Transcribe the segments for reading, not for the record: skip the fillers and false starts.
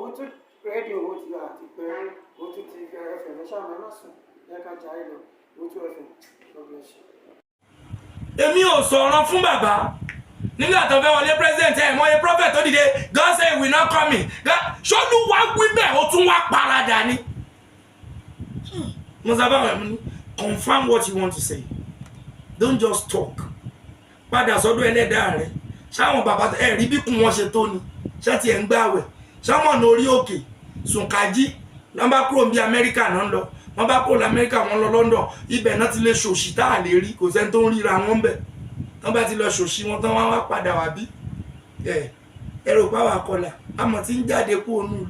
Owótú Rédíò, ó ti àti pé Owótú TV FM. Ẹ ṣáà ẹ má sùn, ẹ ká jà ẹ lọ. Owótú FM, God bless you. Èmi ò sọ̀rọ̀ fún bàbá nígbà tó fẹ́ wọlé president. Ẹ̀ mọ́ye prophet tó dìde, "God say we not coming." Ṣolúwa wí bẹ́ẹ̀, ó tún wá parada ni. Mo sábà wà ní, confirm what you want to say, don't just talk. Padà sọ́dọ̀ ẹlẹ́dàá rẹ̀. Ṣáwọn bàbá ẹ̀ rí bí kún wọn ṣe tó ni? Ṣé tiẹ̀ ń gbààwẹ̀? Ṣáwọn ọ̀nà orí òkè sùnkàjí wọ́n bá kúrò ní Amẹ́ríkà náà ń lọ? Wọ́n bá kúrò lamẹ́ríkà, wọ́n lọ London. Ibẹ̀ náà ti lè ṣòṣì tá a lè rí, kò sẹ́ni tó ń ríra wọn bẹ̀. Tán bá ti lọ ṣòṣì wọn tán, wọ́n wá padà wá bí ẹ ẹ rò pé àwa kọlà àmọ́ tí ń jáde kú ònú ìlú,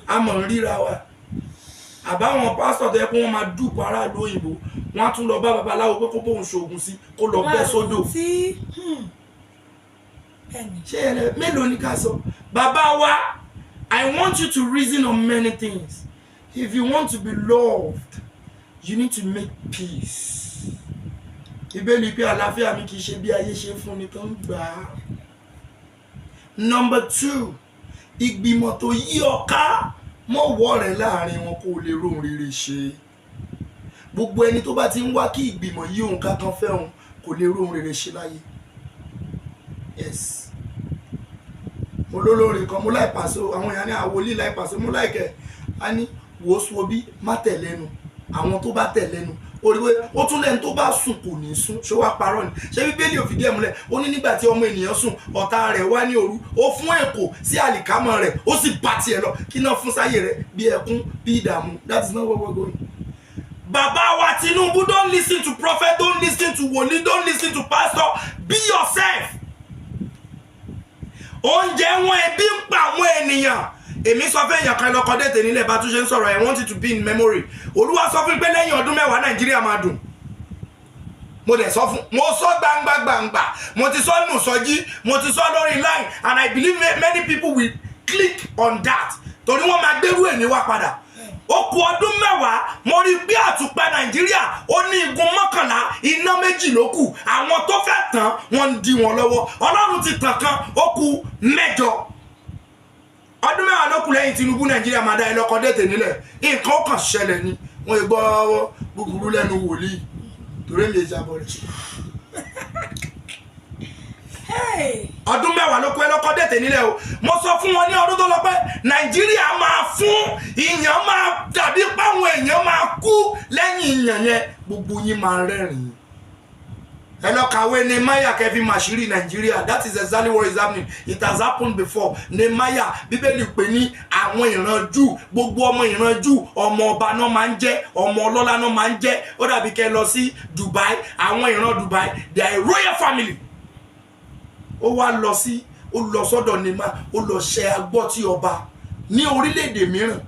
àmọ́ ń ríra wa. Àbáwọn pásítọ̀ tó yẹ kó wọ́n máa dùpọ̀ aráàlú òyìnbó, wọ́n á tún lọ bá babaláwo pé kó bóun ṣoògùn sí, kó lọ bẹ́ sódò. Tí bẹ́ẹ̀ni. Ṣé ẹ mélòó ni ká sọ? Bàbá wa, I want you to reason on many things. If you want to be loved, you need to make peace. Ìbéèlì pé àlàáfíà mi kì í ṣe bí ayé ṣe fún ni tó ń gbà á. Number two, ìgbìmọ̀ tó yí ọ ká, mọ̀wọ́ rẹ̀ láàrin wọn kó o lè róhun rere ṣe. Gbogbo ẹni tó bá ti ń wá kí ìgbìmọ̀ yí òun ká kan fẹ́ òun, kò lè róhun rere ṣe láyé. Yes, mo lólórin kan, mo láì pàṣẹ. Àwọn èèyàn ní àwòlí láì pàṣẹ, mo láìkẹ á ní wò ó sọ bí má tẹ̀lẹ́nu àwọn tó bá tẹ̀lẹ́nu orí pé ó tún lẹ́nu tó bá sùn kò ní sùn. Ṣé wàá parọ́ ni? Ṣé Bíbélì ò fìdí ẹ̀ múlẹ̀? Ó ní nígbà tí ọmọ ènìyàn sùn, ọ̀tá rẹ̀ wá ní òru, ó fún èkó sí àlìkámọ̀ rẹ̀, ó sì bá tiẹ̀ lọ. Kí náà fún sáyé rẹ̀? Bí ẹkún, bí ìdààmú. That is not where we're going. Bàbá wa Tinubu, don't listen to prophet, don't listen to wòlíì, don't listen to pastor, be yourself. Oúnjẹ wọn, ebi ń pa àwọn ènìyàn. Èmi sọ fún èèyàn kan lọkọ dètè nílẹ̀ bá tún ṣe ń sọ̀rọ̀. I want it to be in memory. Olúwa sọ fún mi pé lẹ́yìn ọdún 10, Nàìjíríà máa dùn. Mo dẹ̀ sọ fún, mo sọ gbangba gbangba, mo ti sọ nù sọjí, mo ti sọ lórí line, and I believe many people will click on that, torí wọ́n máa gbérú èmi wá padà. Ó kù ọdún 10. Mo rí bí àtùpà Nàìjíríà, ó ní igun 11, iná 2 ló kù. Àwọn tó fẹ́ tán, wọ́n ń di wọn lọ́wọ́. Ọlọ́run ti tàn kan, ó kù mẹ́jọ. Ọdún 10 ló kù lẹ́yìn Tinubu, Nàìjíríà máa dá ẹ lọ́kọ́ dètè nílẹ̀. Nǹkan ó kàn ṣẹlẹ̀ ni. Wọ́n gbọ́ búburú lẹ́nu wòlíì, torí mi ìjábọ̀ rẹ̀. Hey! Ọdún 10 ló kù, ẹ lọ́kọ́ dètè nílẹ̀ o. Mo sọ fún wọn ní ọdún tó lọ pé Nàìjíríà máa fún ìyàn, máa dàbí páwọn èèyàn máa kú lẹ́yìn ìyàn yẹn. Gbogbo yín máa rẹ́rìn-ín. Ẹ lọ kàwé Nehemiah kẹfì màṣírí Nàìjíríà. That is exactly what is happening. It has happened before. Nehemiah, Bíbélì pè ní àwọn ìran Júù. Gbogbo ọmọ ìran Júù, ọmọ ọba náà máa ń jẹ́, ọmọ ọlọ́lá náà máa ń jẹ́. Ó dàbí kẹ́ lọ sí Dubai, àwọn ìran Dubai, they are a royal family. Ó wá lọ sí, ó lọ sọ́dọ̀ Nehemiah, ó lọ ṣe agbọ́tí ọba ní orílẹ̀-èdè mìíràn.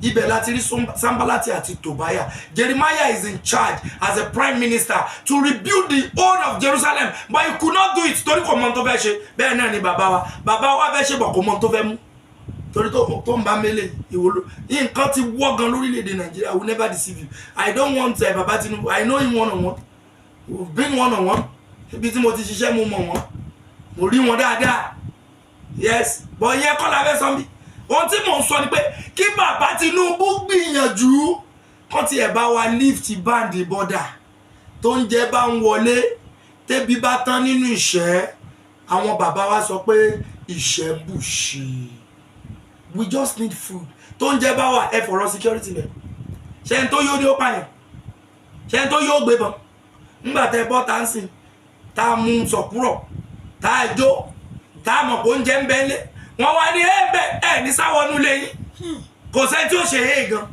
Ibẹ̀ láti rí Sanbalati àti Tobiah. Jeremiah is in charge as a prime minister to rebuild the whole of Jerusalem, but he could not do it torí kò mọ ohun tó fẹ́ ṣe. Bẹ́ẹ̀ náà ni bàbá wa. Bàbá wa fẹ́ ṣe bọ̀, kò mọ ohun tó fẹ́ mú, torí tó ń bá mélé ìwòlò. Nǹkan ti wọ́ gan lórílẹ̀‐èdè Nàìjíríà. I will never deceive you. I don't want bàbá Tinubu. I know him one on one. We've been one on one. Ibi tí mo ti ṣiṣẹ́, mo mọ̀ wọ́n, mo rí wọn dáadáa. Yes, but ìyẹn kọ́ la fẹ́ sọ bí. Ohun tí mò ń sọ ni pé kí bàbá Tinubu gbìyànjú kán tiẹ̀ bá wa lift ban border, tó ń jẹ́ bá ń wọlé, tẹ́bi bá tán nínú ìṣẹ́. Àwọn bàbá wa sọ pé ìṣẹ́ bùṣì. We just need food. Tó ń jẹ́ bá wà, ẹ fọ̀rọ̀ security lẹ̀. Ṣé n tó yóò ní ó pààyàn? Ṣé n tó yóò gbé bọn ńgbà tẹ bọ́ tá ń sìn, tá a mú sọ̀kúrọ̀, tá a jó, tá a mọ̀ pé oúnjẹ ń bẹ́ lé wọ́n wá ní ẹ bẹ́ ẹ ní sáwọnú lẹ́yìn. Kò sẹ́ni tí ó ṣe é gan,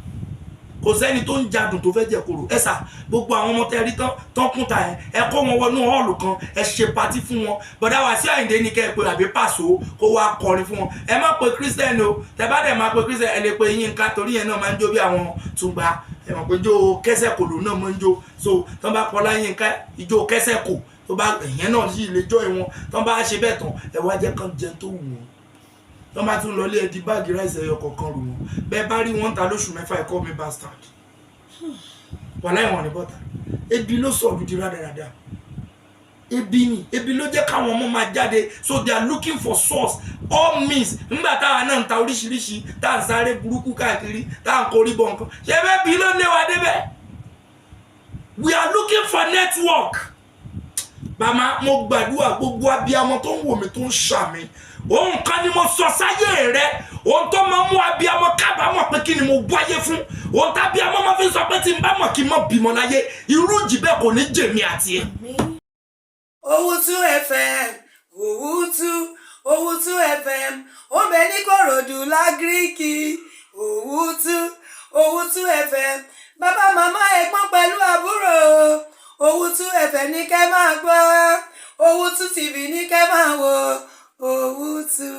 kò sẹ́ni tó ń jadùn tó fẹ́ jẹ koro. Ẹ sà, gbogbo àwọn ọmọ tẹ rí tán tán kúnta ẹ, ẹ kó wọn wọnú hall kan, ẹ ṣe party fún wọn. Bọ̀dá Wàsíù Àyìndé ní kẹ́ ẹ pé, àbí Pàṣọ kó wá kọrin fún wọn. Ẹ má pe Christian o. Tẹ bá dẹ̀ máa pe Christian, ẹ lè pe Yínká, torí yẹn náà máa ń jó bí àwọn tùgbà. Ẹ mọ̀ pé jó kẹsẹ̀ kò lòun náà máa ń jó. So tán bá pọ̀ láyínká, ìjó kẹsẹ̀ kò tó bá ìyẹn náà sì lè jó ìwọ̀n. Tán bá ṣe bẹ́ẹ̀ tán, ẹ wá jẹ́ kán jẹun tó wù wọ́n. Tán bá tún lọlé, ẹ di bag rice ẹyọ kọ̀ọ̀kan rù wọ́n. Bẹ́ẹ̀ bá rí wọn ta lóṣù 6, ẹ call me bastard. Wà láìwọ̀n ní bọ́tà. Ebi ló sọ̀rọ̀ di rádaràda. Ebi ni, ebi ló jẹ́ káwọn ọmọ máa jáde. So they are looking for source, all means. Nígbà táwa náà ń ta oríṣiríṣi, tá à ń sáré burúkú káàkiri, tá à ń korí bọ̀ nǹkan, ṣé bẹ́ẹ̀ bí ló lé wa débẹ̀? We are looking for network. Màmá, mo gbàdúrà, gbogbo abiyamọ tó ń wò mí, tó ń ṣàmì, ohun kan ni mo sọ sáyé rẹ, ohun tó máa mú abiyamọ kábàámọ̀ pé kí ni mo wáyé fún, ohun tábíamọ máa fi sọ pé tí n bá mọ̀ kí n má bímọ láyé, irú ìjì bẹ́ẹ̀ kò ní jèmi àti ẹ. Owutu FM, Owutu, Owutu FM, ó ń bẹ ní Kòròdú l'Agric. Owutu, Owutu FM, bàbá, màmá, ẹ̀gbọ́n pẹ̀lú àbúrò, Owutu FM ní kẹ́ máa gbọ́, Owutu TV ní kẹ́ máa wò, Owutu.